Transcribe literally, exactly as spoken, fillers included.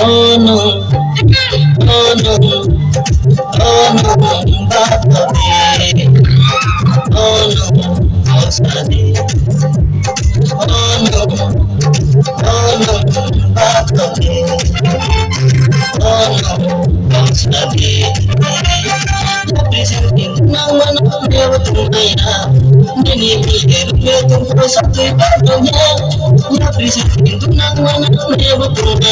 Oh no, oh no, oh no, bato de. Oh no, kosa de. Oh no, oh no, bato de. Oh no, kosa de. Nang mana, nang mana, nang mana, nang mana, nang mana,